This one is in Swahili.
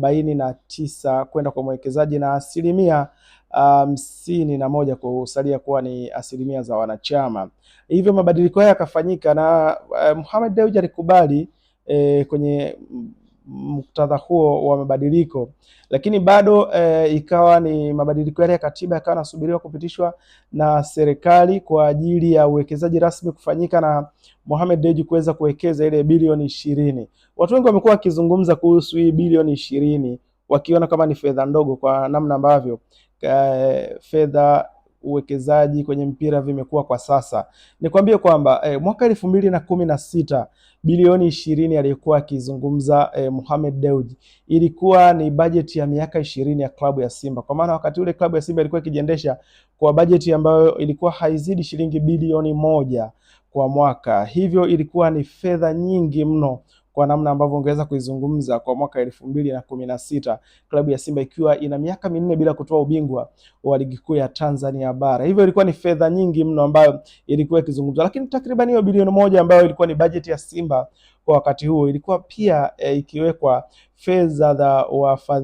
49 kwenda kwa mwekezaji na 51% kusalia kuwa ni asilimia za wanachama. Hivyo mabadiliko haya yakafanyika na Mohamed Dewji alikubali kwenye muktadha huo wa mabadiliko, lakini bado ikawa ni mabadiliko yale ya katiba yakawa yanasubiriwa kupitishwa na serikali kwa ajili ya uwekezaji rasmi kufanyika na Mohamed Dewji kuweza kuwekeza ile bilioni 20. Watu wengi wamekuwa wakizungumza kuhusu hii bilioni 20 wakiona kama ni fedha ndogo kwa namna ambavyo fedha uwekezaji kwenye mpira vimekuwa kwa sasa. Nikwambie kwamba mwaka 2016 bilioni 20 aliyokuwa akizungumza Mohamed Dewji ilikuwa ni bajeti ya miaka 20 ya klabu ya Simba, kwa maana wakati ule klabu ya Simba ilikuwa ikijiendesha kwa bajeti ambayo ilikuwa haizidi shilingi bilioni 1 kwa mwaka, hivyo ilikuwa ni fedha nyingi mno kwa namna ambavyo ungeweza kuizungumza kwa mwaka 2016 klabu ya Simba ikiwa ina miaka 4 bila kutoa ubingwa wa ligi kuu ya Tanzania bara. Hivyo ilikuwa ni fedha nyingi mno ambayo ilikuwa ikizungumzwa, lakini takriban hiyo bilioni 1 ambayo ilikuwa ni bajeti ya Simba kwa wakati huo ilikuwa pia ikiwekwa fedha za wafadhili.